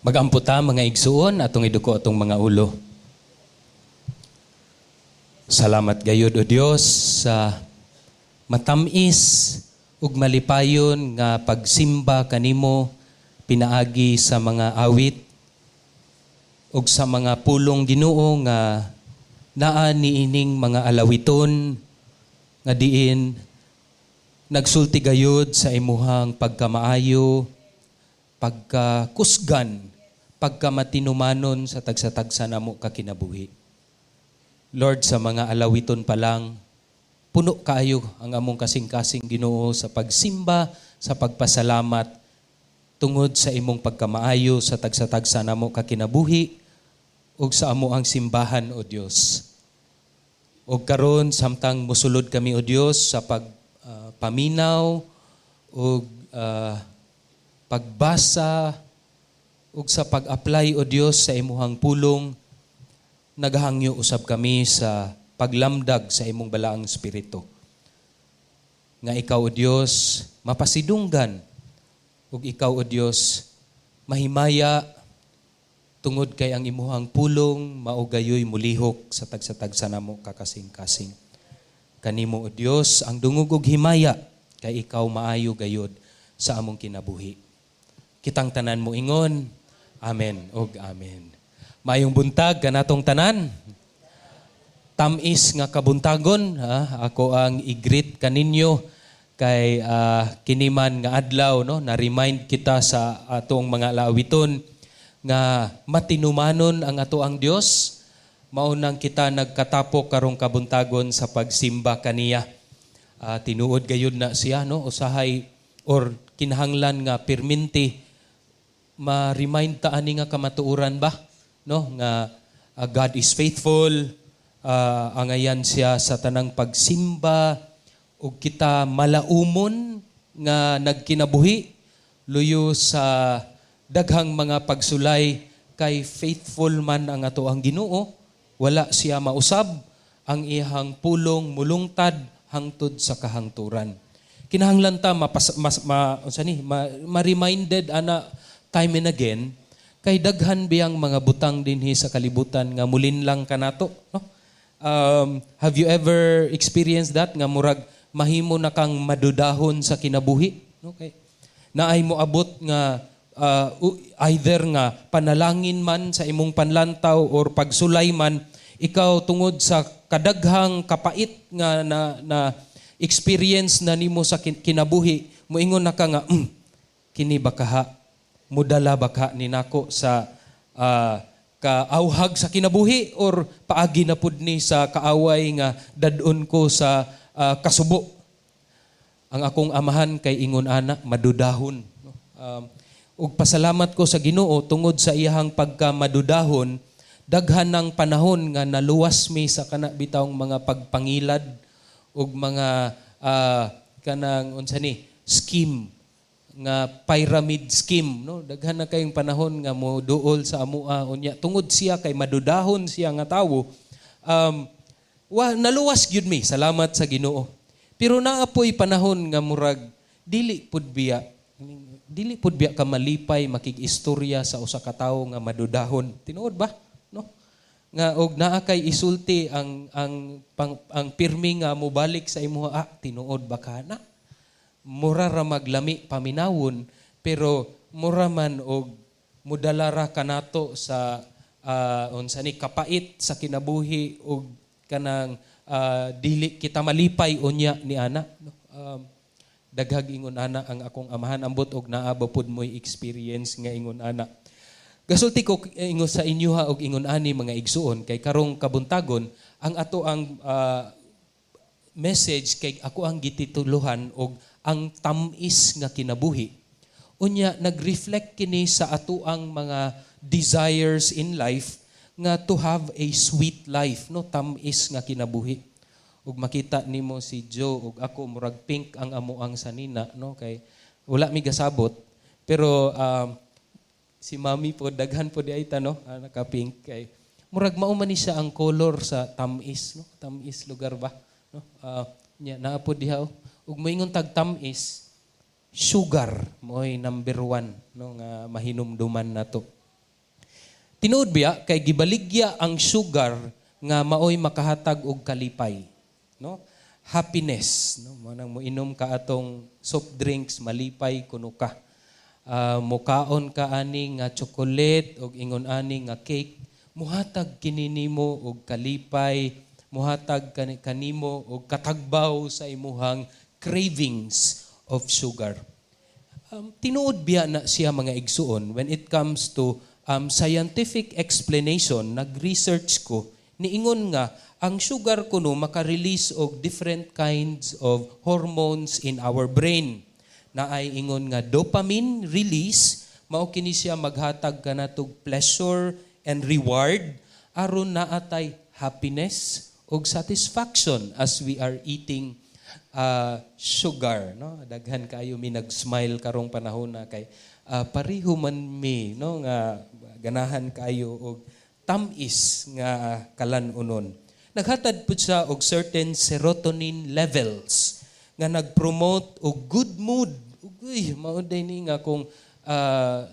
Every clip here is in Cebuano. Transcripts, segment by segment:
Magampo ta, mga igsuon, atong iduko atong mga ulo. Salamat gayud, o Dios, sa matamis ug malipayon nga pagsimba kanimo pinaagi sa mga awit ug sa mga pulong, Ginoo, nga naa niining mga alawiton nga diin nagsulti gayud sa imuhang pagkamaayo, pagkakusgan, pagkamatinumanon sa tagsa-tagsa namo ka kinabuhi. Lord, sa mga alawiton pa lang, puno kaayo ang among kasing-kasing, Ginoo, sa pagsimba, sa pagpasalamat tungod sa imong pagkamaayo sa tagsa-tagsa namo ka kinabuhi ug sa amo ang simbahan, o Dios. Ug karon, samtang musulod kami, o Dios, sa pag paminaw ug pagbasa ug sa pag-apply, o Dios, sa imuhang pulong, naghangyo usab kami sa paglamdag sa imong Balaang Espiritu. Nga ikaw, o Dios, mapasidunggan ug ikaw, o Dios, mahimaya tungod kay ang imuhang pulong mao gayoy mulihok sa tagsa-tagsa namo kakasing-kasing. Kanimo, o Dios, ang dungog ug himaya kay ikaw maayo gayod sa among kinabuhi. Kitang tanan mo ingon, Amen ug Amen. Maayong buntag kanatong tanan. Tamis nga kabuntagon, ha? Ako ang i-greet kaninyo kay kiniman nga adlaw, no, na remind kita sa atong mga lawiton nga matinumanon ang ato ang Dios, mao nang kita nagkatapok karong kabuntagon sa pagsimba kaniya. Tinuod gayud na siya, no, usahay or kinahanglan nga pirminti ma-remind ta ani nga kamatuoran ba, no, nga God is faithful, angayan siya sa tanang pagsimba ug kita malaumon nga nagkinabuhi luyo sa daghang mga pagsulay kay faithful man ang ato ang Ginoo. Wala siya mausab, ang iyang pulong mulungtad hangtod sa kahangturan. Kinahanglan ta mapas, mas, ma, unsa ni, ma-reminded ana time and again kay daghan biyang mga butang dinhi sa kalibutan nga mulinlang kanato, no? Have you ever experienced that nga murag mahimo na kang madudahon sa kinabuhi, no? Kay naay moabot nga either nga panalangin man sa imong panlantaw or pagsulay man ikaw tungod sa kadaghang kapait nga na experience na nimo sa kinabuhi, moingon na ka nga, "Kini ba kaha mudala ba ka ni nako sa kaauhag sa kinabuhi or paagi na pud ni sa kaaway nga dad-on ko sa kasubo?" Ang akong amahan kay ingon ana, madudahon, no? Ug pasalamat ko sa Ginoo tungod sa iyahang pagkamadudahon, daghan ng panahon nga naluwas mi sa kana bitawng mga pagpangilad ug mga kanang unsa ni scheme nga pyramid scheme, no? Daghan na kayong panahon nga mo duol sa amua unya tungod siya kay madudahon siya nga tawo, wa naluwas gyud mi, salamat sa Ginoo. Pero naa poy panahon nga murag dili pud biya ka malipay makig-istorya sa usa ka tawo nga madudahon. Tinuod ba, no, nga og naa kay isulti ang pirmi nga mobalik sa imuha, "Ah, tinuod ba ka na?" Mura ra maglami paminawon pero mura man og mudala ra kanato sa unsa ni kapait sa kinabuhi og kanang dili kita malipay unya ni ana, no? Daghag ingon ana ang akong amahan. Ambot og naa ba pud mo'y experience nga ingon ana. Gasulti ko ingon sa inyo ha og ingon ani, mga igsuon, kay karong kabuntagon ang ato ang message kay ako ang gitituluhan og "Ang Tam-is nga Kinabuhi." Unya nag-reflect kini sa ato ang mga desires in life nga to have a sweet life, no, tam-is nga kinabuhi. Ug makita nimo si Joe ug ako, murag pink ang amo ang sanina, no, kay wala mi gasabot pero si Mami po daghan po di ay ta, no, naka-pink kay murag mao man ni siya ang color sa tam-is, no, tam-is lugar ba, no? Nya naa po diha, oh. Ug moingon tag tam-is, sugar mo'y number one, no, nga mahinumduman nato. Tinuod biya kay gibaligya ang sugar nga maoy makahatag og kalipay, no? Happiness, no? Mao nang moinom ka atong soft drinks, malipay kuno ka. Mukaon ka ani nga chocolate og ingon ani nga cake, muhatag kini nimo og kalipay, muhatag kanimo og katagbaw sa imuhang cravings of sugar. Tinuod biya na siya, mga igsuon? When it comes to scientific explanation, nag-research ko, niingon nga ang sugar kuno maka-release og different kinds of hormones in our brain. Naay ingon nga dopamine release, mao kini siya maghatag kanatog pleasure and reward aron naa tay happiness og satisfaction as we are eating sugar, no? Daghan kaayo mi nag-smile karong panahon na kay pareho man mi, no, nga ganahan kaayo og tam-is nga kalan-unon. Naghatag pud siya og certain serotonin levels nga nag-promote og good mood. Uy, mao day ni nga kung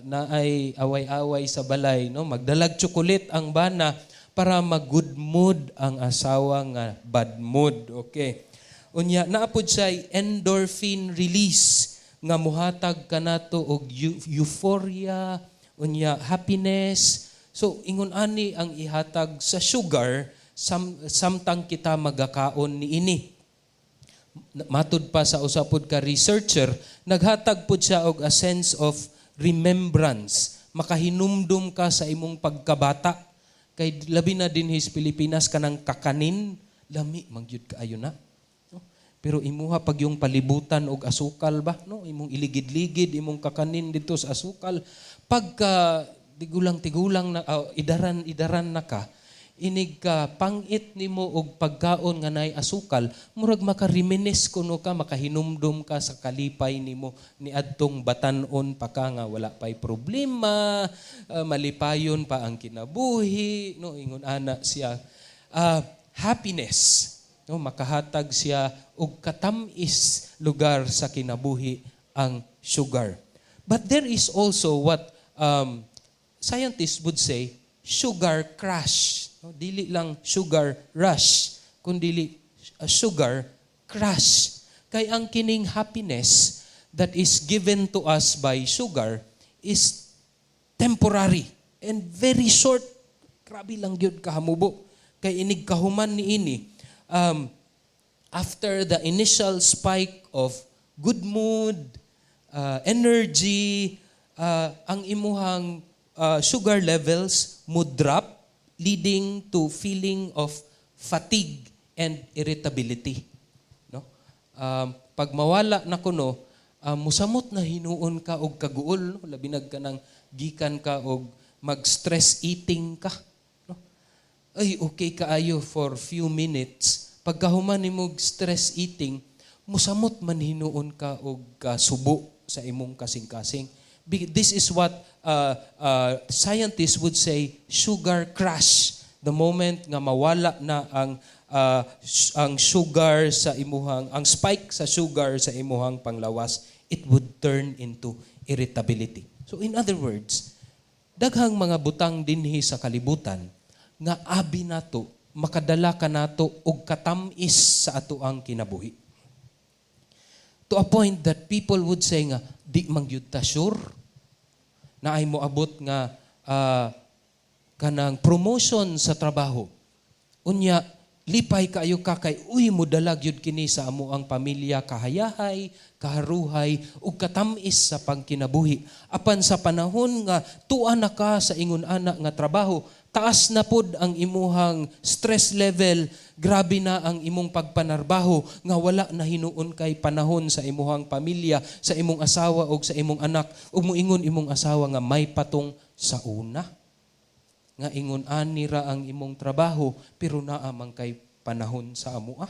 naay away-away sa balay, no, magdalag chocolate ang bana para mag-good mood ang asawa nga bad mood. Okay. Unya, naa pod siya endorphin release nga muhatag kanato og euphoria, unya happiness. So ingon ani ang ihatag sa sugar samtang kita magakaon niini. Matud pa sa usa pod ka researcher, naghatag pod siya og a sense of remembrance. Makahinumdum ka sa imong pagkabata. Kay labi na dinhi sa Pilipinas, kanang kakanin, lami man gyud kaayo na. No? Pero imuha pag yung palibutan og asukal ba, no? Imong iligid-ligid imong kakanin dito sa asukal. Pagka tigulang-tigulang na, idaran-idaran na ka, inig ka pangit nimo og pagkaon nga naay asukal, murag maka-reminisce kuno ka, makahinumdum ka sa kalipay nimo niadtong batan-on pa ka nga wala pay problema, malipayon pa ang kinabuhi, no? Ingon ana siya. Happiness, no, makahatag siya og katam-is lugar sa kinabuhi ang sugar. But there is also what scientists would say sugar crash. No, dili lang sugar rush, kundi a sugar crash. Kay ang kining happiness that is given to us by sugar is temporary and very short. Grabe lang gyud kahamubo. Kay inig kahuman niini, after the initial spike of good mood, energy, ang imuhang sugar levels mo drop, leading to feeling of fatigue and irritability. No? Pag mawala na kuno, musamot na hinuon ka og kaguol, no? Labi nag kanang gikan ka og mag-stress eating ka. No? Ay, okay kaayo for few minutes. Pagkahuman nimo og stress eating, musamot man hinuon ka og kasubo sa imong kasing-kasing. This is what scientists would say sugar crash. The moment nga mawala na ang sugar sa imuhang, ang spike sa sugar sa imuhang panglawas, it would turn into irritability. So in other words, daghang mga butang dinhi sa kalibutan nga abi nato makadala kanato og katam-is sa atoang kinabuhi. To a point that people would say nga di man gyud ta sure na ay moabot nga kanang promotion sa trabaho. Unya, lipay kaayo ka kay uy, modala gyud kini sa amoang pamilya kahayahay, kaharuhay ug katam-is sa pangkinabuhi. Apan sa panahon nga tua na ka sa ingon ana nga trabaho, taas na pod ang imuhang stress level, grabe na ang imong pagpanarbaho nga wala na hinuon kay panahon sa imuhang pamilya, sa imong asawa ug sa imong anak, ug moingon imong asawa nga may patong sa una nga ingon ani ra ang imong trabaho pero naa man kay panahon sa amoa.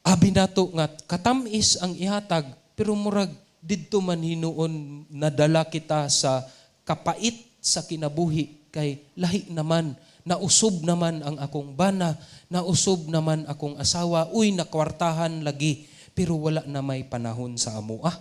Abi nato nga katam-is ang ihatag, pero murag didto man hinuon nadala kita sa kapait sa kinabuhi kay lahi naman, nausob naman ang akong bana, nausob naman akong asawa, uy, nakwartahan lagi, pero wala na may panahon sa amoa.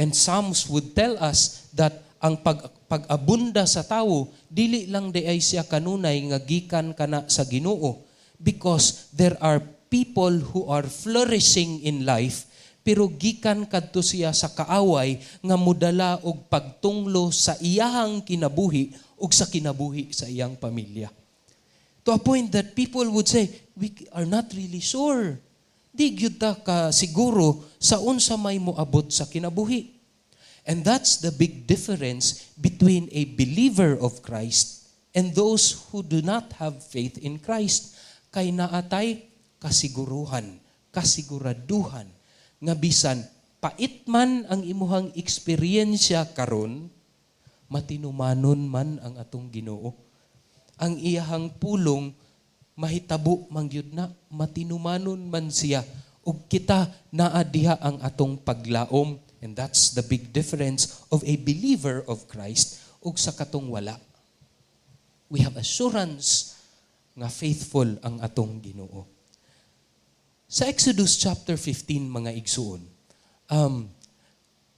And Psalms would tell us that Ang pag-abunda sa tawo dili lang diay siya kanunay nga gikan kana sa Ginoo, because there are people who are flourishing in life pero gikan kadto siya sa kaaway nga mudala og pagtunglo sa iyahang kinabuhi ug sa kinabuhi sa iyang pamilya. To a point that people would say, "We are not really sure. Di gyud ta ka siguro sa unsa may moabot sa kinabuhi." And that's the big difference between a believer of Christ and those who do not have faith in Christ. Kay naatay kasiguruhan, kasiguraduhan nga bisan pait man ang imuhang eksperyensya karon, matinumanon man ang atong Ginoo. Ang iyahang pulong mahitabo man gyud na, matinumanon man siya, ug kita naa diha ang atong paglaom. And that's the big difference of a believer of Christ ug sa katong wala. We have assurance nga faithful ang atong Ginoo. Sa Exodus chapter 15, mga igsuon,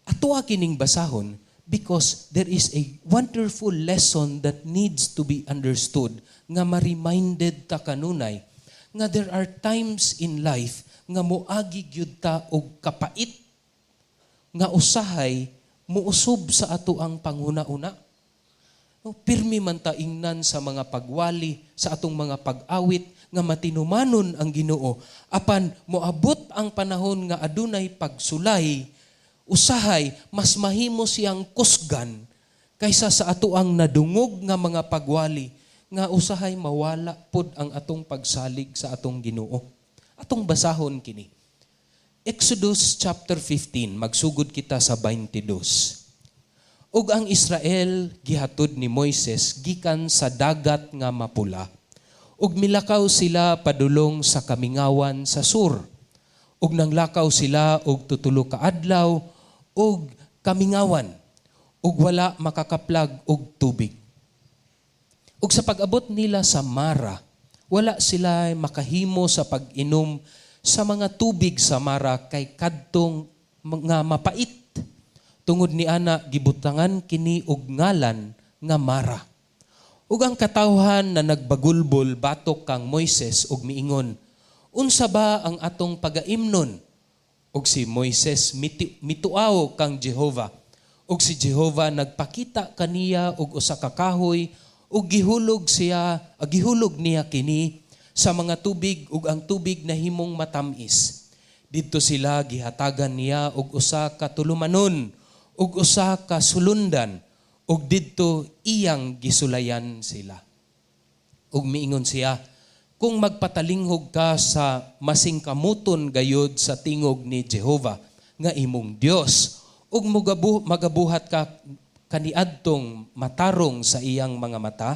atoa kining basahon because there is a wonderful lesson that needs to be understood nga ma-reminded ta kanunay nga there are times in life nga moagi gyud ta og kapait nga usahay muusob sa ato ang panghuna-una. No, pirmi man ta ingnan sa mga pagwali, sa atong mga pag-awit nga matinumanon ang Ginoo. Apan moabot ang panahon nga adunay pagsulay, usahay mas mahimo siyang kusgan kaysa sa ato ang nadungog nga mga pagwali nga usahay mawala pod ang atong pagsalig sa atong Ginoo. Atong basahon kini. Exodus chapter 15, magsugod kita sa 22. Ug ang Israel gihatod ni Moises gikan sa Dagat nga Mapula. Ug milakaw sila padulong sa kamingawan sa Sur. Ug nanglakaw sila og 3 ka adlaw og kamingawan ug wala makakaplag og tubig. Ug sa pag-abot nila sa Mara, wala sila makahimo sa pag-inom sa mga tubig sa Mara kay kadtong nga mapait. Tungod ni ana gibutangan kini og ngalan nga Mara. Ug ang katawhan na nagbagulbol batok kang Moises ug miingon, "Unsa ba ang atong pagaimnon?" Ug si Moises mituaw kang Jehova. Ug si Jehova nagpakita kaniya og usa ka kahoy ug gihulog niya kini sa mga tubig ug ang tubig nahimong matamis. Didto sila gihatagan niya og usa ka tulumanon ug usa ka sulundan ug didto iyang gisulayan sila. Ug miingon siya, "Kung magpatalinghog ka sa masingkamuton gayod sa tingog ni Jehova nga imong Dios ug magabuhat ka kaniadtong matarong sa iyang mga mata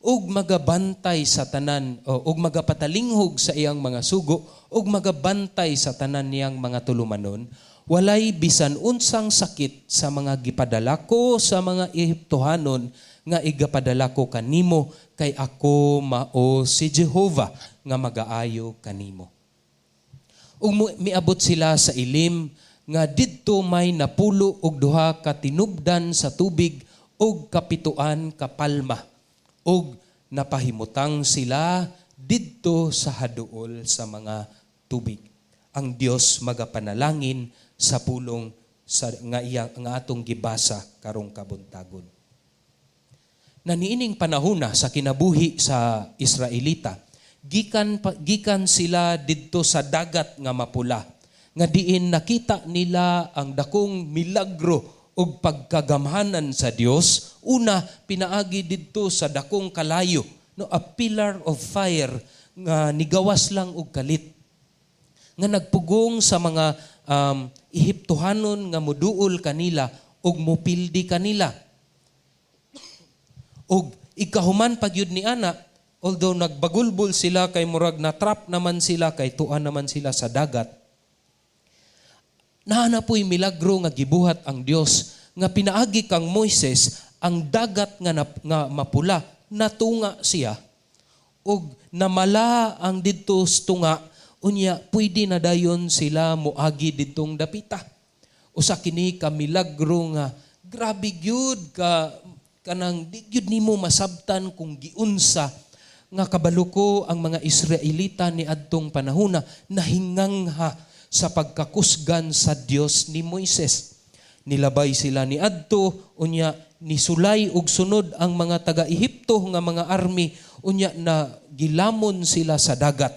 ug magabantay sa tanan o, ug magapatalinghog sa iyang mga sugo ug magabantay sa tanan niyang mga tulumanon, walay bisan unsang sakit sa mga gipadala ko sa mga Ehiptohanon nga igapadala ko kanimo, kay ako mao si Jehova nga magaayo kanimo." Ug miabot sila sa Elim nga didto may 92 ka tinubdan sa tubig ug 7 ka palma, ug napahimutang sila didto sa haduol sa mga tubig. Ang Dios magapanalangin sa pulong sa nga iya nga atong gibasa karong kabuntagon. Na niining panahona sa kinabuhi sa Israelita, gikan sila didto sa Dagat nga Mapula nga diin nakita nila ang dakong milagro ug pagkagamhanan sa Dios. Una, pinaagi didto sa dakong kalayo, no, a pillar of fire nga nigawas lang og kalit nga nagpugong sa mga Ehiptohanon nga muduol kanila ug mupildi kanila. Ug ikahuman pa gyud ni ana, although nagbagulbol sila kay murag na trap naman sila kay tuan naman sila sa dagat. Naa na po'y milagro nga gibuhat ang Dios nga pinaagi kang Moises, ang Dagat nga Mapula natunga siya ug namala ang didto sa tunga, unya pwede na dayon sila moagi didtong dapita. Usa kini ka milagro nga Grabe gyud ka kanang di gyud nimo masabtan kung giunsa nga kabalo ko ang mga Israelita ni adtong panahona nahingangha sa pagkakusgan sa Dios ni Moises. Nilabay sila ni adto, unya nisulay og sunod ang mga taga-Ehipto nga mga army, unya na gilamon sila sa dagat.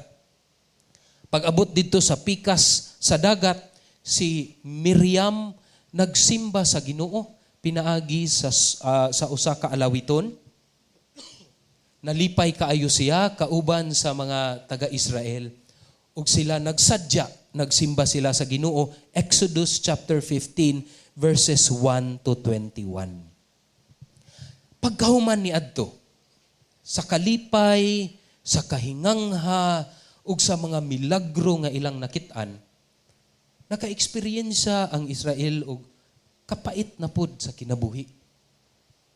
Pag-abot didto sa pikas sa dagat, si Miriam nagsimba sa Ginoo pinaagi sa usa ka alawiton. Nalipay kaayo siya kauban sa mga taga-Israel ug sila nagsadya, nagsimba sila sa Ginoo. Exodus chapter 15 verses 1 to 21. Pagkahuman ni adto, sa kalipay, sa kahingangha ug sa mga milagro nga ilang nakit-an, naka-eksperyensya ang Israel og kapait na pud sa kinabuhi.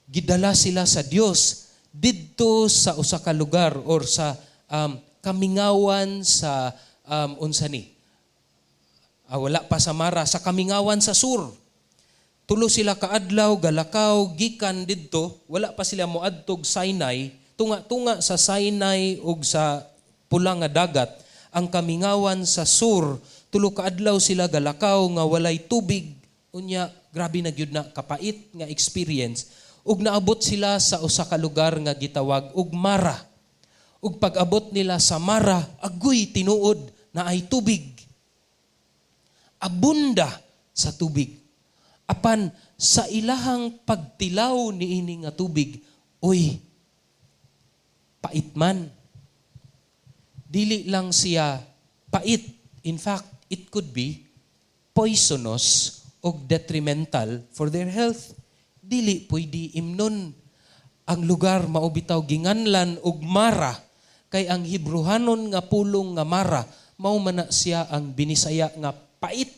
Gidala sila sa Dios didto sa usa ka lugar or sa kamingawan sa unsa ni? Wala pa sa Mara, sa kamingawan sa Sur. Tulo sila kaadlaw galakaw gikan didto, wala pa sila moadtog Sinai, tunga-tunga sa Sinai ug sa Pula nga Dagat ang kamingawan sa Sur. Tulo ka adlaw sila galakaw nga walay tubig, unya grabe na gyud na kapait nga experience ug naabot sila sa usa ka lugar nga gitawag og Mara. Ug pag-abot nila sa Mara, agoy, tinuod na ay tubig. Abunda sa tubig. Apan sa ilahang pagtilaw niini nga tubig, uy, pait man. Dili lang siya pait. In fact, it could be poisonous o detrimental for their health. Dili pwede imnon. Ang lugar mao bitaw ginganlan og Mara kay ang Hebrehanon nga pulong nga Mara mao man na siya ang Binisaya nga pait.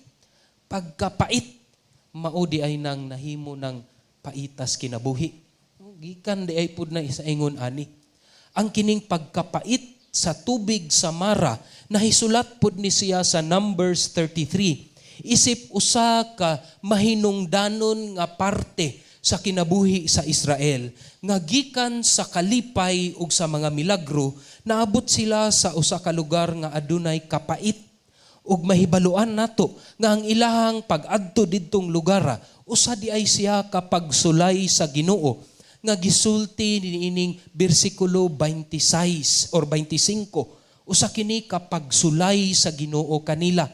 Pagkapait mao di ay nang nahimo ng paitas kinabuhi. Gikan di ay pud na isa ingon ani. Ang kining pagkapait sa tubig sa Mara nahisulat pud ni siya sa Numbers 33. Isip usa ka mahinungdanon nga parte sa kinabuhi sa Israel nga gikan sa kalipay ug sa mga milagro, naabot sila sa usa ka lugar nga adunay kapait ug mahibaluan nato nga ang ilahang pag-adto didtong lugar usa di ay siya kapagsulay sa Ginoo nga gisulti niining bersikulo 26 or 25. Usa kini kapagsulay sa Ginoo kanila.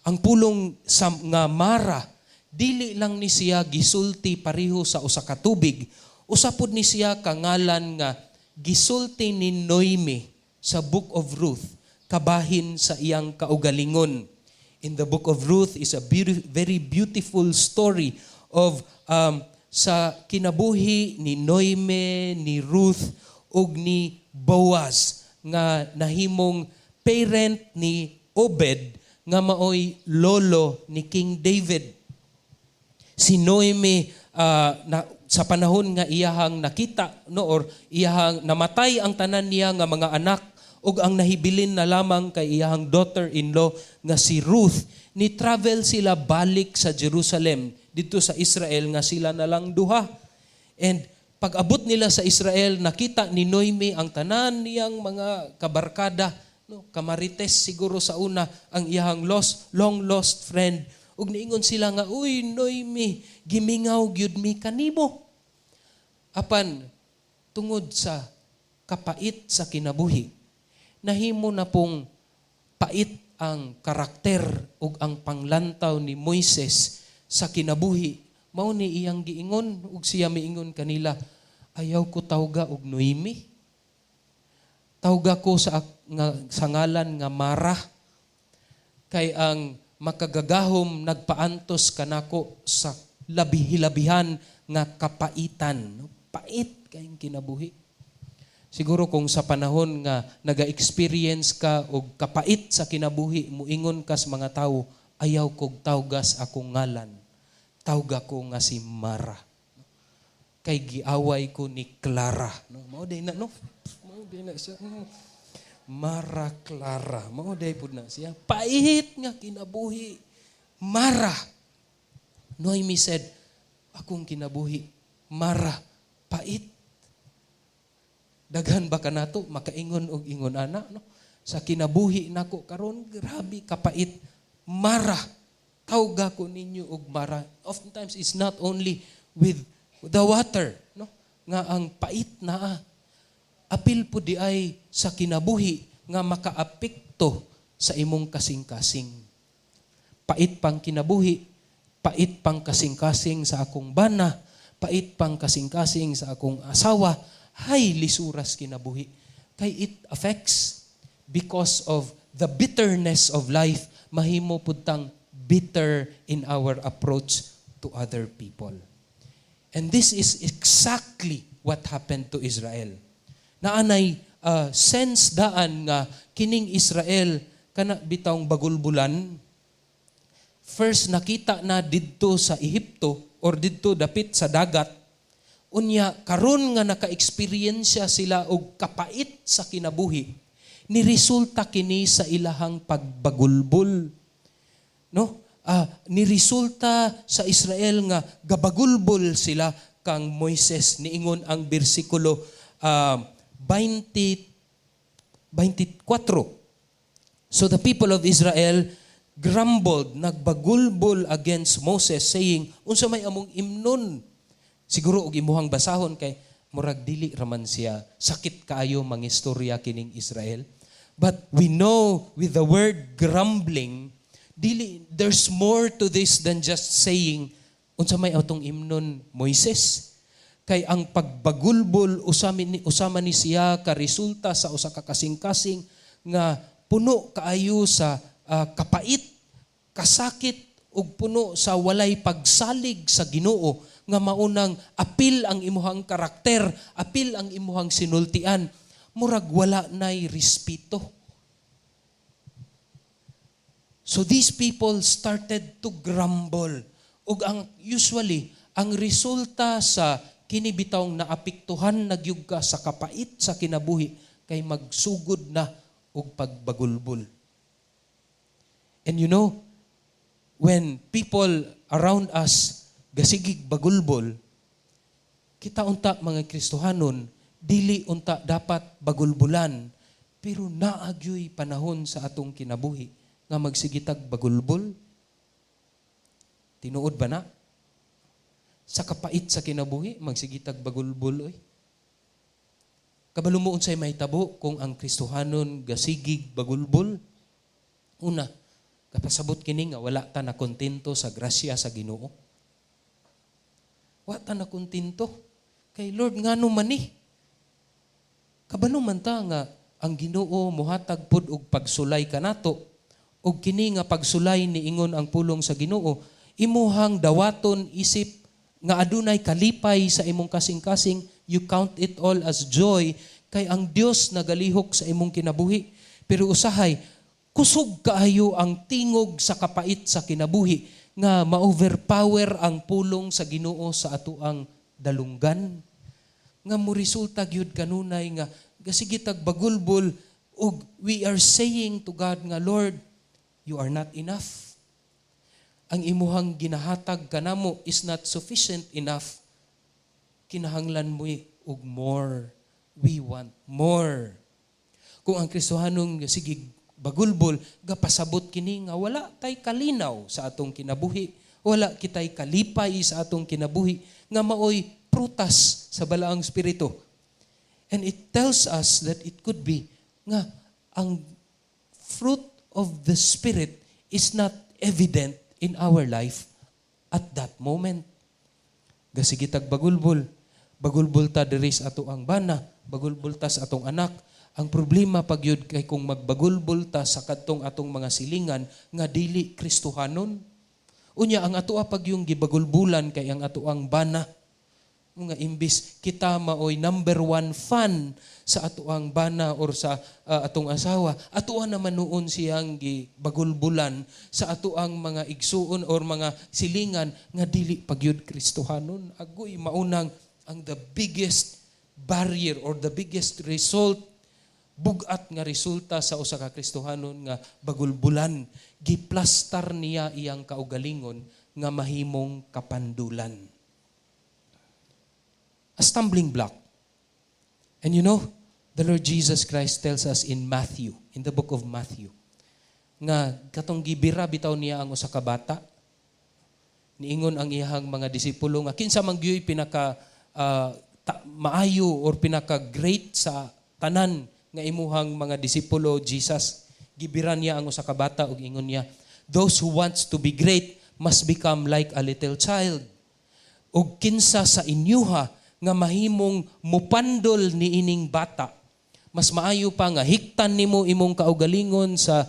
Ang pulong sa nga Mara, dili lang ni siya gisulti pareho sa usa ka tubig, usa pud ni siya kangalan nga gisulti ni Noemi sa Book of Ruth kabahin sa iyang kaugalingon. In the Book of Ruth is a very beautiful story of sa kinabuhi ni Noemi, ni Ruth ug ni Boaz nga nahimong parent ni Obed nga maoy lolo ni King David. Si Noemi, na, sa panahon nga iyahang nakita, no, or iyahang namatay ang tanan niya nga mga anak ug ang nahibilin na lamang kay iyahang daughter-in-law nga si Ruth, ni travel sila balik sa Jerusalem didto sa Israel nga sila na lang duha. And pag-abot nila sa Israel, nakita ni Noemi ang tanan niyang mga kabarkada, no, kamarites siguro sa una, ang iyahang long lost friend. Ug niingon sila nga, "Uy, Noemi, gimingaw gyud mi kanimo." Apan tungod sa kapait sa kinabuhi, nahimo na pong pait ang karakter ug ang panglantaw ni Moises sa kinabuhi. Mao ni iyang giingon ug siya miingon kanila, "Ayaw ko tawga og Noemi. Tawga ko sa ngalan nga Mara kay ang Makagagahom nagpaantos kanako sa labi-hilabihan nga kapaitan." No? Pait kayong kinabuhi. Siguro kung sa panahon nga naga-experience ka og kapait sa kinabuhi, muingon ka sa mga tawo, "Ayaw kog tawgas akong ngalan. Tawga ko nga si Mara. Kay giaway ko ni Clara." No, mao day na, no? Mao day na siya. Mara Clara. Mao day pud na siya. Pait nga kinabuhi. Mara. Noemi said, Akong kinabuhi, mara, pait. Daghan ba kanato makaingon og ingon ana, no? Sa kinabuhi nako karon, grabe kapait, mara. Tawga ko ninyo og mara. Oftentimes it's not only with the water, no? Nga ang pait naa. Apil pud diay sa kinabuhi nga makaapekto sa imong kasing-kasing. Pait pang kinabuhi, pait pang kasing-kasing sa akong bana, pait pang kasing-kasing sa akong asawa, hay lisuras kinabuhi. Kay it affects because of the bitterness of life, mahimo pud tang bitter in our approach to other people. And this is exactly what happened to Israel. Naanay sense daan nga kining Israel kana bitawng bagulbulan. First, nakita na didto sa Ehipto or didto dapit sa dagat. Unya karon nga naka-experience sila og kapait sa kinabuhi, ni resulta kini sa ilahang pagbagulbol, no? Ni resulta sa Israel nga gabagulbol sila kang Moises. Niingon ang bersikulo 20 24. So the people of Israel grumbled, nagbagulbol against Moses, saying, "Unsa may among imnon?" Siguro og imuhang basahon kay murag dili raman siya sakit kaayo mangistorya kining Israel. But we know with the word grumbling, dili, there's more to this than just saying, "Unsa may atong imnon, Moises?" Kay ang pagbagulbol usama ni siya ka resulta sa usa ka kasing-kasing nga puno kaayo sa kapait, kasakit ug puno sa walay pagsalig sa Ginoo nga maunang apil ang imuhang karakter, apil ang imuhang sinultian, murag wala nay respeto. So these people started to grumble. Ug ang usually ang resulta sa kini bitawng naapektuhan na gyud ka sa kapait sa kinabuhi kay magsugod na og pagbagulbol. And when people around us gasigig bagulbol, kita unta mga Kristohanon, dili unta dapat bagulbulan, pero naa gyoy panahon sa atong kinabuhi nga magsigitag bagulbol. Tinuod ba na? Sa kapait sa kinabuhi, magsigitag bagulbol oy. Kabalo mo unsay mahitabo kung ang Kristohanon gasigig bagulbol? Una, kapasabot kini nga wala ta na kontento sa grasya sa Ginoo. Wa ta na kontento. Kay Lord, ngano man ni? Kabalo man ta nga ang Ginoo mohatag pud og pagsulay kanato. Ug kini nga pagsulay, niingon ang pulong sa Ginoo, imuhang dawaton isip nga adunay kalipay sa imong kasing-kasing, you count it all as joy kay ang Dios nagalihok sa imong kinabuhi. Pero usahay kusog kaayo ang tingog sa kapait sa kinabuhi nga ma-overpower ang pulong sa Ginoo sa atoang dalunggan nga mo resulta gyud kanunay nga gasige tag bagulbol ug we are saying to God nga, "Lord, you are not enough. Ang imuhang ginahatag kanamo is not sufficient enough. Kinahanglan mo og more. We want more." Kung ang Kristohanong sige bagulbol, gapasabot kini nga wala tay kalinaw sa atong kinabuhi, wala kitay kalipay sa atong kinabuhi nga maoy prutas sa Balaang Espiritu. And it tells us that it could be nga ang fruit of the Spirit is not evident in our life at that moment. Gasige tag bagulbol. Bagulbol ta diri sa atoang bana, bagulbol ta sa atong anak. Ang problema pag yun kay kung magbagulbol ta sa kadtong atong mga silingan nga dili Kristohanon. Unya ang atoa pag yung gibagulbulan kay ang atoang bana. Nga imbis kita maoy number one fan sa atoang bana or sa atong asawa, atoa naman nuon siyang gibagulbulan sa atoang mga igsuon or mga silingan nga dili pagyud Kristohanon. Agoy, maunang ang the biggest barrier or the biggest result, bugat nga resulta sa usa ka Kristohanon nga bagulbulan, giplastar niya iyang kaugalingon nga mahimong kapandulan. A stumbling block. And the Lord Jesus Christ tells us in Matthew, in the book of Matthew, nga katong gibira bitaw niya ang usa ka bata, niingon ang iyahang mga disipulo nga kinsa man gyuy pinaka maayo or pinaka great sa tanan nga imuhang mga disipulo, Jesus? Gibira niya ang usa ka bata ug ingon niya, "Those who wants to be great must become like a little child. Ug kinsa sa inyuha nga mahimong mupandol niining bata, mas maayo pa nga hiktan nimo imong kaugalingon sa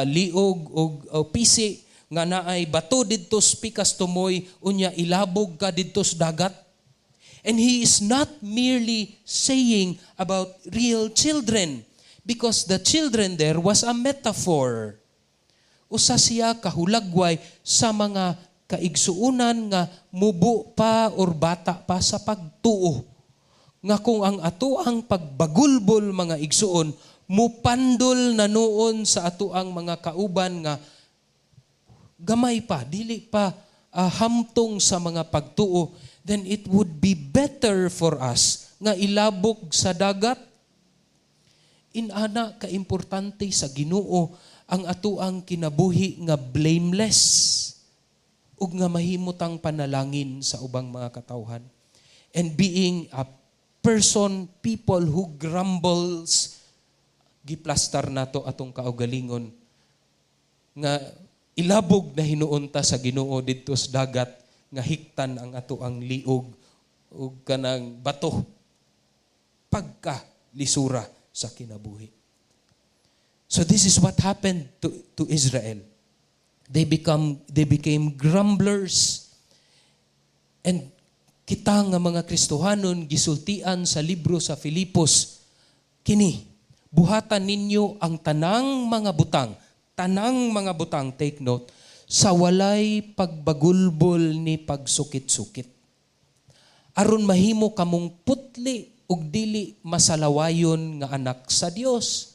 liog og pisi nga naay bato didto sa pikas tumoy, unya ilabog ka didto sa dagat." And he is not merely saying about real children, because the children there was a metaphor. Usa siya kahulagway sa mga kaigsuunan nga mubo pa or bata pa sa pagtuo. Nga kung ang atoang pagbagulbol, mga igsuon, mupandol na noon sa atoang mga kauban nga gamay pa, dili pa hamtong sa mga pagtuo, then it would be better for us nga ilabog sa dagat. Inana kaimportante sa Ginoo ang atoang kinabuhi nga blameless ug nga mahimutang panalangin sa ubang mga katawhan. And being a person, people who grumbles, giplastar nato atong kaugalingon nga ilabog na hinuon ta sa Ginoo didto sa dagat nga hiktan ang atoang liog ug kanang bato pagka lisura sa kinabuhi. So this is what happened to Israel. They became grumblers. And kita nga mga Kristohanon, gisultian sa libro sa Filipos kini, "Buhatan ninyo ang tanang mga butang," tanang mga butang, take note, "sa walay pagbagulbol ni pagsukit-sukit. Aron mahimo kamong putli ug dili masalawayon nga anak sa Dios,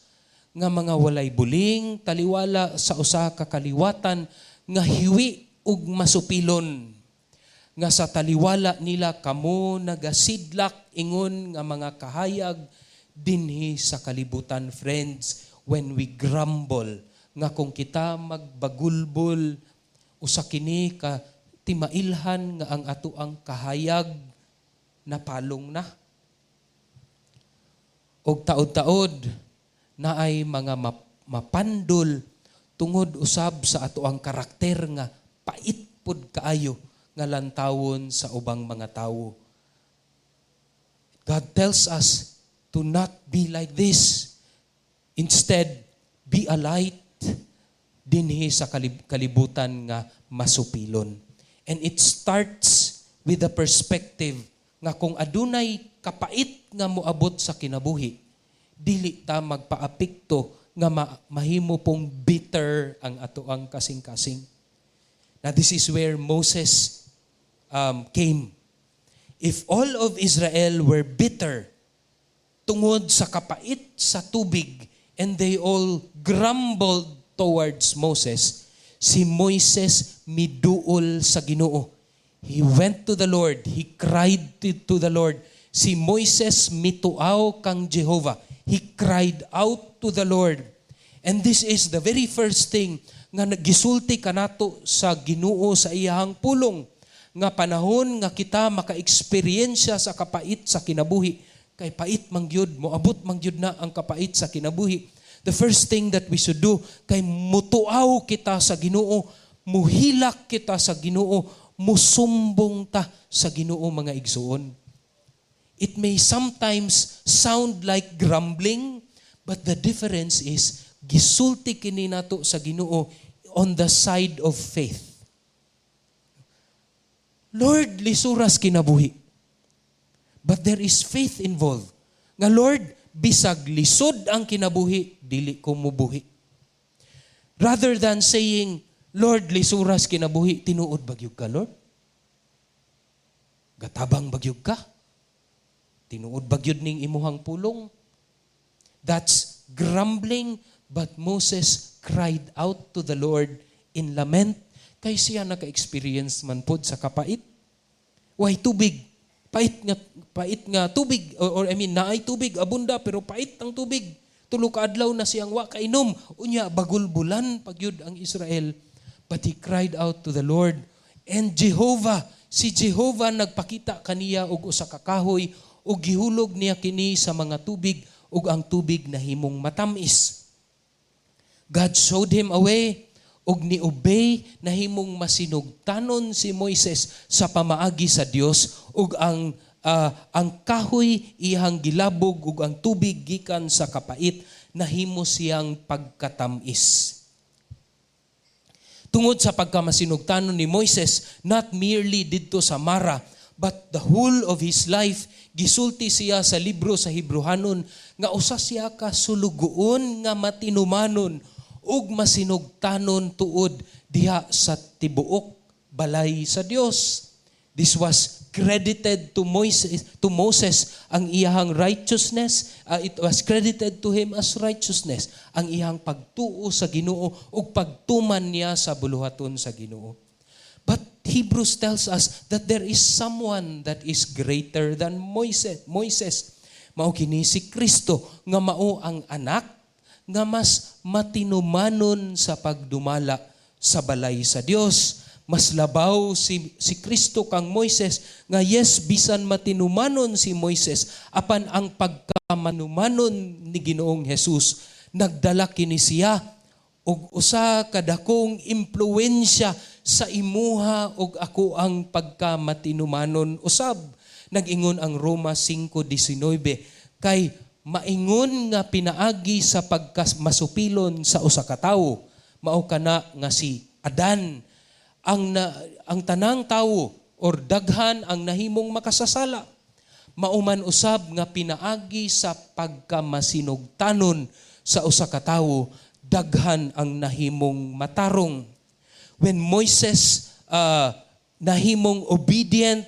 nga mga walay buling taliwala sa usa ka kaliwatan nga hiwi ug masupilon, nga sa taliwala nila kamo nagasidlak ingon nga mga kahayag dinhi sa kalibutan." Friends, when we grumble, nga kung kita magbagulbol, usa kini ka timailhan nga ang atoang kahayag napalong na. Og taod-taod naay mga mapandol tungod usab sa atoang karakter nga pait pud kaayo nga lantawon sa ubang mga tawo. God tells us to not be like this. Instead, be a light dinhi sa kalibutan nga masupilon. And it starts with the perspective nga kung adunay kapait nga moabot sa kinabuhi, dili ta magpaapekto nga mahimo pong bitter ang atoang kasing-kasing. Now, this is where Moses came. If all of Israel were bitter tungod sa kapait sa tubig and they all grumbled towards Moses, si Moises miduol sa Ginoo. He went to the Lord. He cried to the Lord. Si Moises mituaw kang Jehovah. He cried out to the Lord. And this is the very first thing nga gisulti kanato sa Ginoo sa iyahang pulong, nga panahon nga kita maka-eksperyensya sa kapait sa kinabuhi, kay pait man gyud, moabot man gyud na ang kapait sa kinabuhi. The first thing that we should do kay mutuaw kita sa Ginoo, muhilak kita sa Ginoo, musumbong ta sa Ginoo, mga igsuon. It may sometimes sound like grumbling, but the difference is gisulti kini nato sa Ginoo on the side of faith. "Lord, lisuras kinabuhi." But there is faith involved. Nga, "Lord, bisag lisod ang kinabuhi, dili ko mubuhi." Rather than saying, "Lord, lisuras kinabuhi, tinuod ba gyud ka, Lord? Gatabang ba gyud ka? Tinuod ba gyud ning imuhang pulong?" That's grumbling, but Moses cried out to the Lord in lament kay siya naka-experience man pod sa kapait. Way tubig. Pait nga tubig or I mean, naay tubig abunda pero pait ang tubig. 3 ka adlaw na siyang wa kainom. Unya bagulbulan pagyud ang Israel. But he cried out to the Lord, and Jehovah, si Jehovah nagpakita kaniya og usa ka kahoy ug gihulog niya kini sa mga tubig ug ang tubig nahimong matamis. God showed him a way ug ni-obey, nahimong masinugtanon si Moises sa pamaagi sa Dios ug ang kahoy iyang gilabog ug ang tubig gikan sa kapait nahimo siyang pagkatamis. Tungod sa pagkamasinugtanon ni Moises, not merely didto sa Mara, but the whole of his life, gisulti siya sa libro sa Hebrehanon nga usa siya ka sulugoon nga matinumanon ug masinugtanon tuod diha sa tibuok balay sa Dios. This was credited to Moses ang iyahang righteousness. It was credited to him as righteousness ang iyang pagtuo sa Ginoo ug pagtuman niya sa buluhaton sa Ginoo. But Hebrews tells us that there is someone that is greater than Moises. Moises mao kini si Kristo nga mao ang anak nga mas matinumanon sa pagdumala sa balay sa Dios. Mas labaw si Kristo kang Moises nga yes, bisan matinumanon si Moises, apan ang pagkamanumanon ni Ginoong Jesus nagdala kini siya og usa ka dakong impluwensya sa imuha ug ako ang pagkamatinumanon usab. Nag-ingon ang Roma 5:19, kay maingon nga pinaagi sa pagkamasupilon sa usa ka tawo, mao kana nga si Adan, ang tanang tawo or daghan ang nahimong makasasala. Mauman usab nga pinaagi sa pagkamasinugtanon sa usa ka tawo, daghan ang nahimong matarong. When Moises nahimong obedient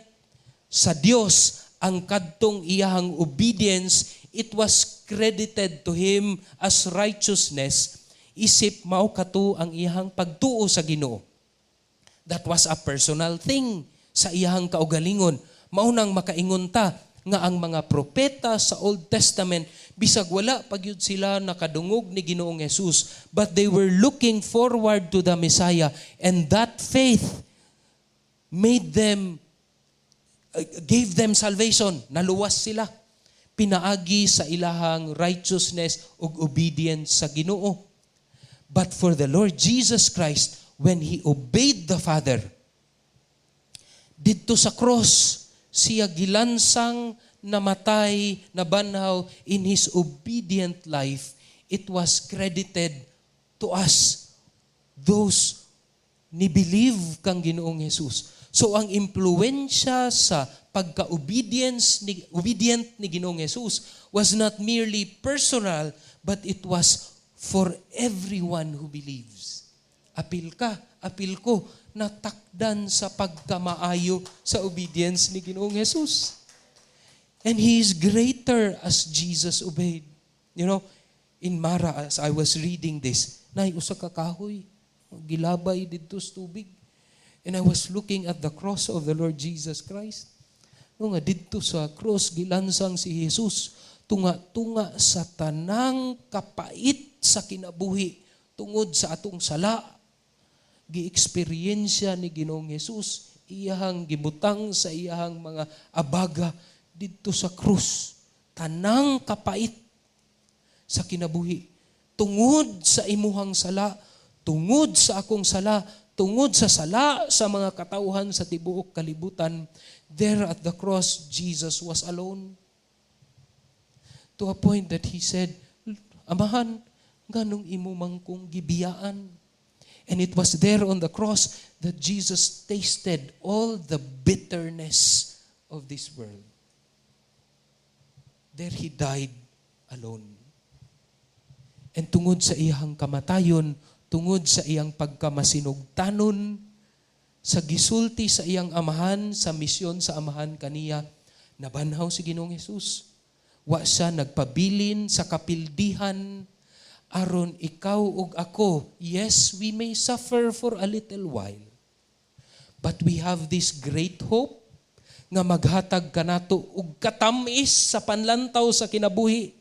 sa Dios, ang kadtong iyahang obedience, it was credited to him as righteousness, isip mao kato ang iyahang pagtuo sa Ginoo. That was a personal thing sa iyahang kaugalingon. Mao nang makaingon ta nga ang mga propeta sa Old Testament, bisag wala pa gyud sila nakadungog ni Ginoong Jesus, but they were looking forward to the Messiah, and that faith made them gave them salvation. Naluwas sila pinaagi sa ilahang righteousness ug obedience sa Ginoo. But for the Lord Jesus Christ, when he obeyed the Father didto sa cross, siya gilansang, namatay, nabanhaw. In his obedient life, it was credited to us, those ni believe kang Ginoong Jesus. So ang impluwensya sa pagka-obedience ni obedient ni Ginoong Jesus was not merely personal, but it was for everyone who believes. Apil ka, apil ko, natakdan sa pagkamaayo sa obedience ni Ginoong Jesus. And He is greater as Jesus obeyed. In Mara, as I was reading this, nay usa ka kahoy, gilabay didto sa tubig. And I was looking at the cross of the Lord Jesus Christ. No nga didto sa cross gilansang si Jesus, tunga-tunga sa tanang kapait sa kinabuhi tungod sa atong sala. Gi-eksperyensya ni Ginoong Jesus, iyahang gibutang sa iyahang mga abaga didto sa krus tanang kapait sa kinabuhi tungod sa imuhang sala, tungod sa akong sala, tungod sa sala sa mga katawhan sa tibuok kalibutan. There at the cross, Jesus was alone, to a point that he said, "Amahan, nganong imo man kong gibiyaan?" And it was there on the cross that Jesus tasted all the bitterness of this world. There he died alone. And tungod sa iyang kamatayon, tungod sa iyang pagkamasinugtanon, sa gisulti sa iyang Amahan, sa misyon sa Amahan kaniya, nabanhaw si Ginoong Jesus. Wa siya nagpabilin sa kapildihan aron ikaw ug ako, yes, we may suffer for a little while. But we have this great hope Nga maghatag kanato og katamis sa panlantaw sa kinabuhi.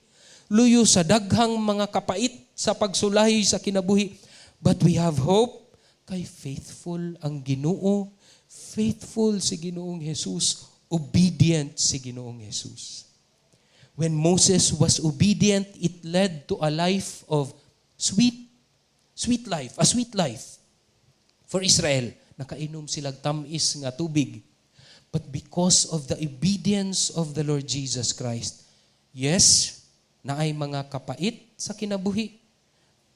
Luyo sa daghang mga kapait sa pagsulay sa kinabuhi. But we have hope kay faithful ang Ginoo, faithful si Ginoong Jesus, obedient si Ginoong Jesus. When Moses was obedient, it led to a life of sweet, sweet life, a sweet life for Israel. Nakainom sila tamis nga tubig. But because of the obedience of the Lord Jesus Christ, yes, naay mga kapait sa kinabuhi,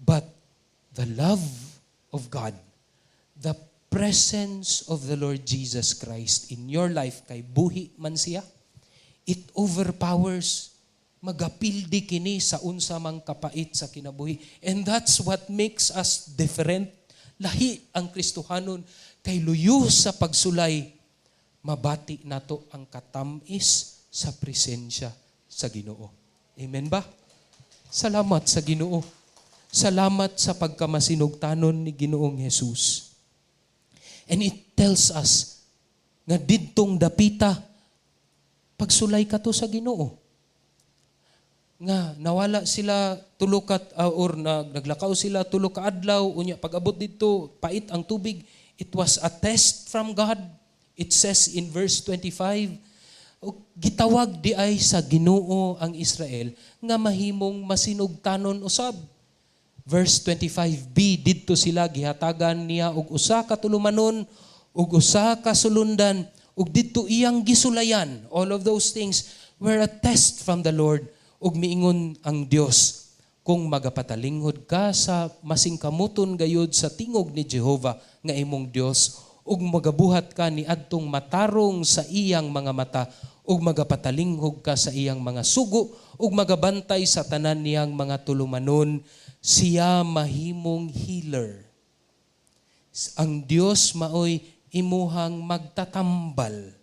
but the love of God, the presence of the Lord Jesus Christ in your life, kay buhi man siya, it overpowers, magapildi kini sa unsa mang kapait sa kinabuhi. And that's what makes us different. Lahi ang Kristohanon kay luyo sa pagsulay, mabati nato ang katamis sa presensya sa Ginoo. Amen ba? Salamat sa Ginoo. Salamat sa pagkamasinugtanon ni Ginoong Jesus. And it tells us nga didtong dapita, pagsulay ka to sa Ginoo. Nga nawala sila tulo ka or naglakaw sila tulo ka adlaw, unya pag-abot didto, pait ang tubig. It was a test from God. It says in verse 25, "O, gitawag diay sa Ginoo ang Israel nga mahimong masinugtanon usab." Verse 25b, didto sila gihatagan niya og usa ka tulumanon ug usa ka sulundan ug didto iyang gisulayan. All of those things were a test from the Lord, ug miingon ang Dios, kung magapatalinghod ka sa masingkamuton gayud sa tingog ni Jehova nga imong Dios ug magabuhat ka ni adtong matarong sa iyang mga mata ug magapatalinghog ka sa iyang mga sugo ug magabantay sa tanan niyang mga tulumanon, siya mahimong healer. Ang Dios maoy imuhang magtatambal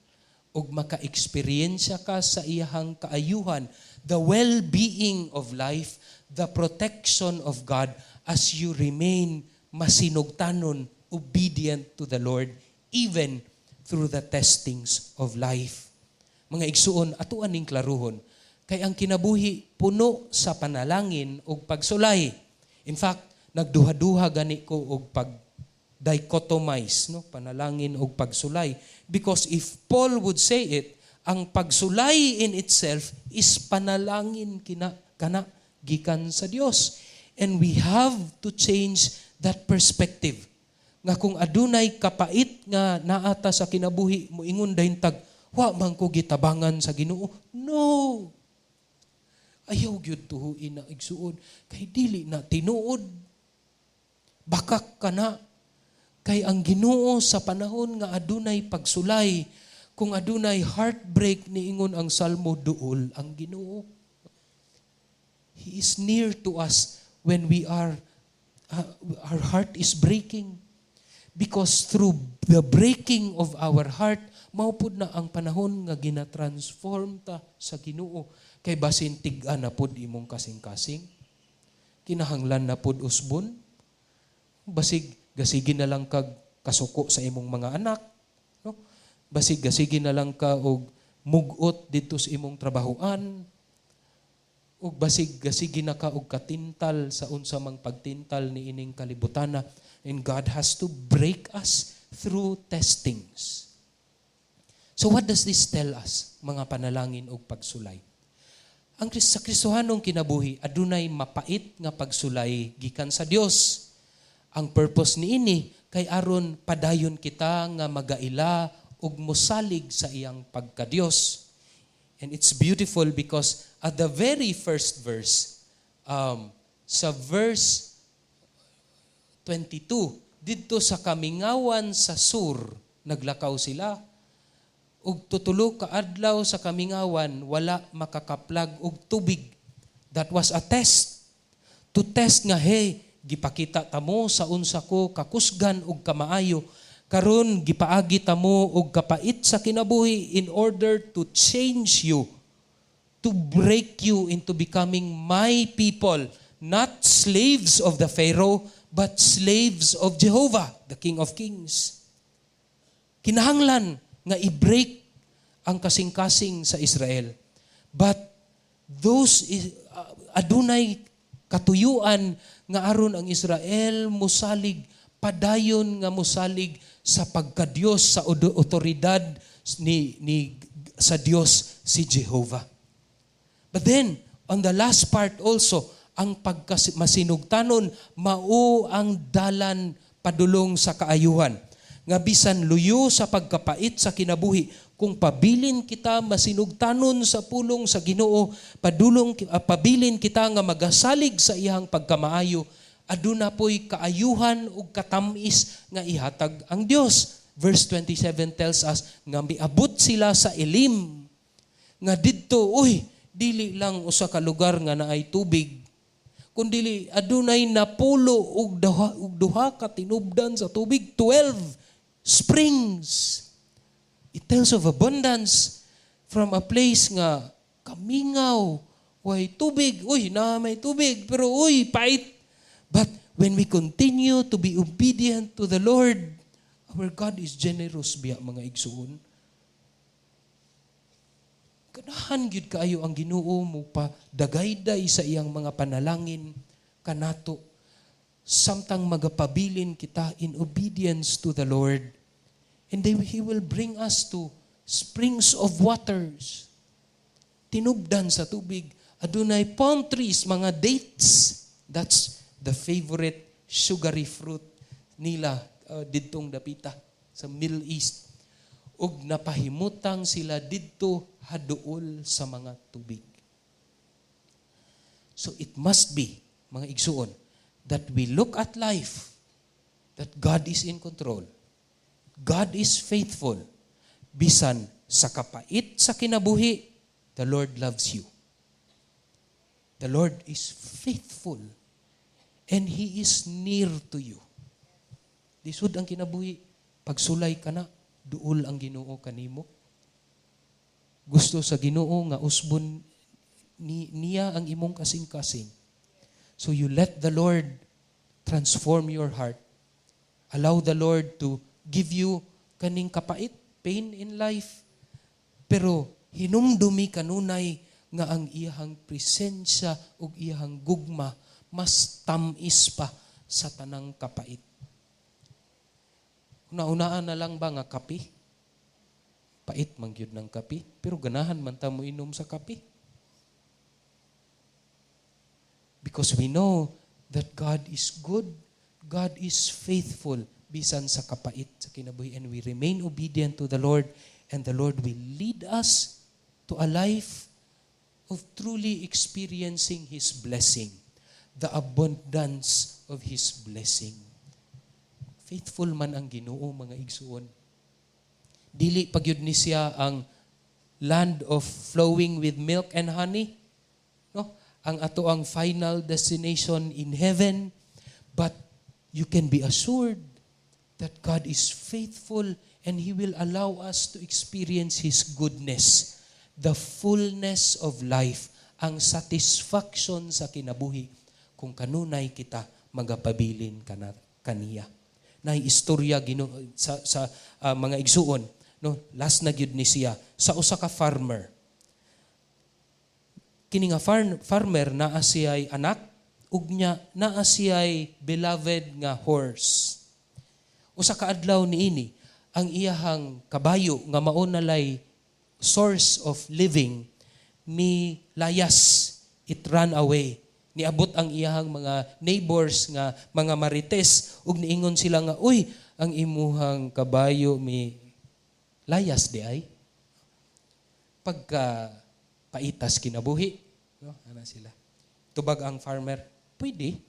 ug maka-eksperyensya ka sa iyahang kaayuhan, the well-being of life, the protection of God as you remain masinugtanon, obedient to the Lord, even through the testings of life. Mga igsuon, ato aning klaruhon, kay ang kinabuhi puno sa panalangin ug pagsulay. In fact, nagduha-duha gani ko og pag dichotomize, no, panalangin ug pagsulay, because if Paul would say it, ang pagsulay in itself is panalangin kina kana gikan sa Dios, and we have to change that perspective nga kung adunay kapait nga naata sa kinabuhi, moingon dayon tag, "Wa man ko gitabangan sa Ginoo." No, ayaw gyud tuhuin na, igsuon, kay dili na tinuod. Bakak ka na. Kay ang Ginoo, sa panahon nga adunay pagsulay, kung adunay heartbreak, niingon ang Salmo, duol ang Ginoo. He is near to us when we are our heart is breaking. Because through the breaking of our heart, mao pud na ang panahon nga gina-transform ta sa Ginoo. Kay basin tig-a na pud imong kasing-kasing. Kinahanglan na pud usbon. Basig gasigi na lang kag kasuko sa imong mga anak, no? Basig gasigi na lang ka og mugot didto sa imong trabahoan. Ug basig gasigi na ka og katintal sa unsa mang pagtintal ni ining kalibutana, and God has to break us through testings. So what does this tell us, mga panalangin ug pagsulay? Ang sa Kristohanong kinabuhi, adunay mapait nga pagsulay gikan sa Dios. Ang purpose niini kay aron padayon kita nga magaila ug mosalig sa iyang pagka-Dios. And it's beautiful because at the very first verse, sa verse 22, didto sa kamingawan sa Sur, naglakaw sila. Ug tutulo ka adlaw sa kamingawan, wala makakaplag og tubig. That was a test. To test nga, hey, gipakita tamo sa unsa ko kakusgan ug kamaayo. Karon gipaagi tamo og kapait sa kinabuhi in order to change you, to break you into becoming my people, not slaves of the Pharaoh, but slaves of Jehovah, the King of Kings. Kinahanglan nga i-break ang kasing-kasing sa Israel. But those adunay katuyuan nga aron ang Israel musalig, padayon nga musalig sa pagkadiyos, sa otoridad ni sa Dios si Jehovah. But then on the last part also, ang pagkamasinugtanon mao ang dalan padulong sa kaayuhan. Nga bisan luyo sa pagkapait sa kinabuhi, kung pabilin kita masinugtanon sa pulong sa Ginoo, padulong pabilin kita nga magasalig sa iyang pagkamaayo, aduna po'y kaayuhan ug katamis nga ihatag ang Dios. Verse 27 tells us nga miabot sila sa Elim, nga didto, uy, dili lang usa ka lugar nga naay tubig, kundili adunay napulo ug duha ka tinubdan sa tubig, 12 springs. It tells of abundance from a place nga kamingaw, way tubig, uy, na may tubig, pero uy, pait. But when we continue to be obedient to the Lord, our God is generous biya, mga igsuon. Ganahan gyud kaayo ang Ginoo mo pa dagayday sa iyang mga panalangin kanato samtang magapabilin kita in obedience to the Lord. And He will bring us to springs of waters. Tinubdan sa tubig. Adunay palm trees, mga dates. That's the favorite sugary fruit nila didtong dapita sa Middle East. Ug napahimutang sila didto haduol sa mga tubig. So it must be, mga igsuon, that we look at life, that God is in control. God is faithful. Bisan sa kapait sa kinabuhi, the Lord loves you. The Lord is faithful and He is near to you. Lisod ang kinabuhi. Pagsulay ka na, duol ang Ginoo kanimo. Gusto sa Ginoo nga usbon niya ang imong kasing-kasing. So you let the Lord transform your heart. Allow the Lord to give you kaning kapait, pain in life. Pero hinumdumi kanunay nga ang iyahang presensya ug iyahang gugma mas tamis pa sa tanang kapait. Una-unaan na lang ba nga kape? Pait man gyud ng kape, pero ganahan man ta mo inom sa kape. Because we know that God is good, God is faithful bisan sa kapait sa kinabuhi, and we remain obedient to the Lord, and the Lord will lead us to a life of truly experiencing His blessing, the abundance of His blessing. Faithful man ang Ginoo, mga igsuon. Dili pa gyud ni siya ang land of flowing with milk and honey. No? Ang ato ang final destination in heaven, but you can be assured that God is faithful and He will allow us to experience His goodness, the fullness of life, ang satisfaction sa kinabuhi kung kanunay kita magapabilin kaniya. Nay istorya Gino sa mga igsuon, no, last na gyud ni siya, sa usa ka farmer. Kini nga farmer naa siyay anak ug nya naa siyay beloved nga horse. Usa ka adlaw niini, ang iyahang kabayo nga mao nalay source of living mi layas, it run away. Niabot ang iyahang mga neighbors nga mga marites ug niingon sila nga, "Uy, ang imuhang kabayo mi layas di ay." Pagka paitas kinabuhi, no, ana sila. Tubag ang farmer, "Pwede.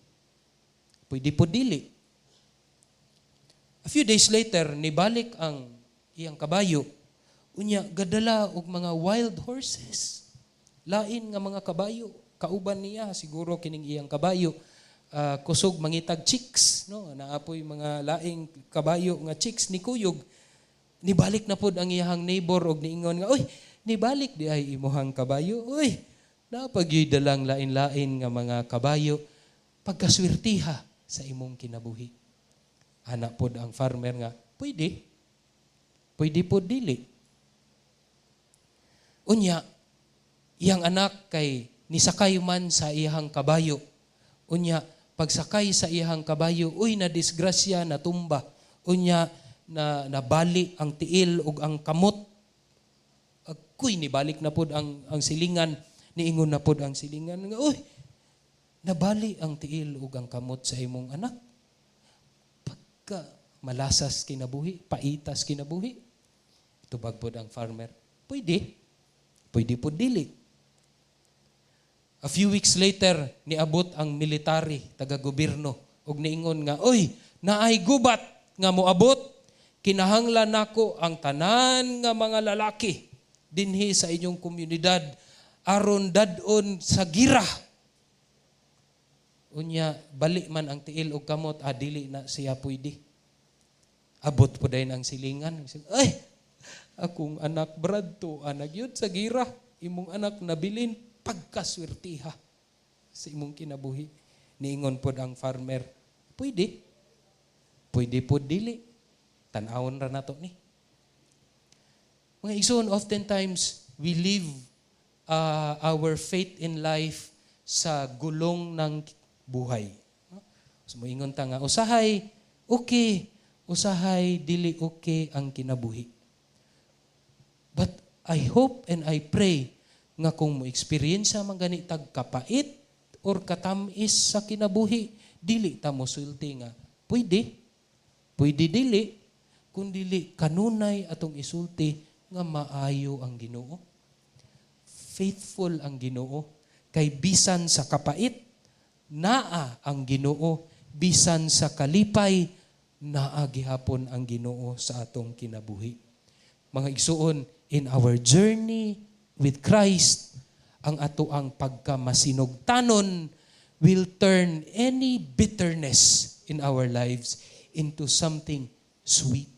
Pwede po dili." A few days later, nibalik ang iyang kabayo. Unya, gadala og mga wild horses. Lain nga mga kabayo. Kauban niya, siguro kining iyang kabayo. Kusog mangitag chicks, no? Naapoy mga laing kabayo nga chicks ni kuyog. Nibalik na pod ang iyang neighbor og niingon nga, "Uy, nibalik di ay imuhang kabayo. Uy, napagyoy dalang lain-lain nga mga kabayo. Pagkaswertiha sa imong kinabuhi." Ana pod ang farmer nga, "Pwede. Pwede po dili." Unya, iyang anak kay nisakay man sa iyang kabayo. Unya, pagsakay sa iyang kabayo, uy, na disgrasya, natumba. Unya, na nabali ang tiil ug ang kamot. Ako'y nibalik na pod ang silingan, niingon na pod ang silingan nga, "Uy, nabali ang tiil ug ang kamot sa imong anak. Pagka malasas kinabuhi, paitas kinabuhi." Tubag pod ang farmer, "Pwede. Pwede pod dili." A few weeks later, niabot ang military, taga-gobyerno, ug niingon nga, "Oy, naay gubat nga moabot, kinahanglan nako ang tanan nga mga lalaki dinhi sa inyong komunidad aron dad-on sa gira." Unya, bali man ang tiil og kamot, ah, dili na siya pwede. Abot po dayon ang silingan. "Ay, akong anak Brad to, anak yun sa gira. Imong anak nabilin, pagkaswertiha sa imong kinabuhi." Niingon pod ang farmer, "Pwede. Pwede pod dili. Tanawon ra nato ni." Mga igsoon, oftentimes we live our faith in life sa gulong ng buhay. No? So, moingon ta nga, usahay, okay, usahay, dili okay ang kinabuhi. But I hope and I pray nga kung mo experience man gani tag kapait or katamis sa kinabuhi, dili ta mo sulti nga, "Pwede, pwede dili," kun dili kanunay atong isulti nga maayo ang Ginoo. Faithful ang Ginoo kay bisan sa kapait naa ang Ginoo, bisan sa kalipay naa gihapon ang Ginoo sa atong kinabuhi. Mga igsuon, in our journey with Christ, ang ato ang pagkamasinugtanon will turn any bitterness in our lives into something sweet.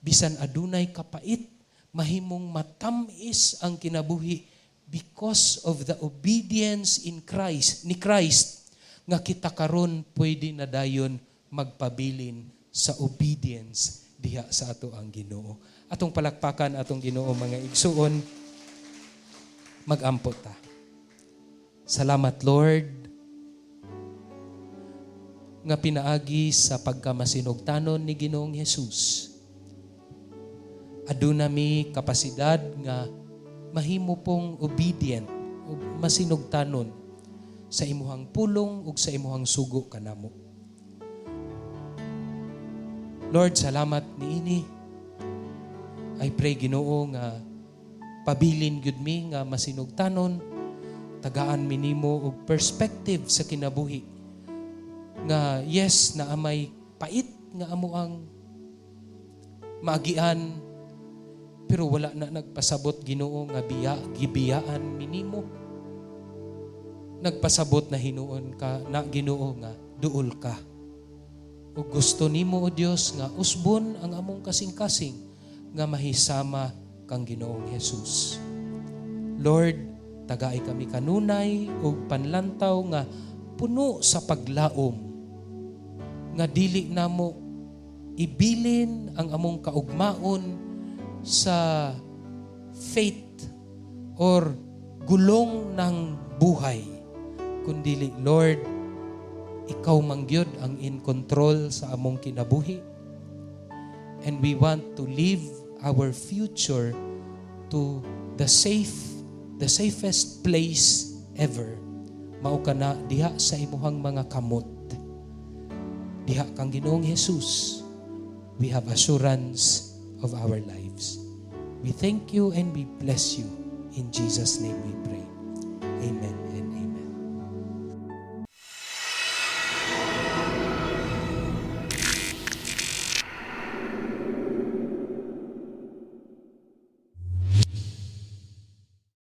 Bisan adunay kapait, mahimong matamis ang kinabuhi because of the obedience in Christ, ni Christ, nga kita karon pwede na dayon magpabilin sa obedience diha sa ato ang Ginoo. Atong palakpakan atong Ginoo, mga igsuon, mag-ampo ta. Salamat, Lord, nga pinaagi sa pagkamasinugtanon ni Ginoong Jesus. Aduna mi kapasidad nga mahimo pong obedient o masinugtanon sa imuhang pulong ug sa imuhang sugo kanamo. Lord, salamat niini. I pray, Ginoo, nga pabilin gyud mi nga masinugtanon, tagaan mi nimo og perspective sa kinabuhi nga yes, na may pait nga amo ang maagian, pero wala na nagpasabot, Ginoo, nga biya gibiyaan mi nimo. Nagpasabot na hinuon ka na, Ginoo, nga duol ka ug gusto nimo, o Dios, nga usbon ang among kasing-kasing nga mahisama kang Ginoong Jesus. Lord, tagai kami kanunay og panlantaw nga puno sa paglaom nga dili namo ibilin ang among kaugmaon sa fate or gulong ng buhay, kundili, Lord, ikaw man gyud ang in control sa among kinabuhi and we want to live our future to the safest place ever, mao kana diha sa imuhang mga kamot. Diha kang Ginoong Jesus we have assurance of our lives. We thank you and we bless you. In Jesus' name we pray. Amen.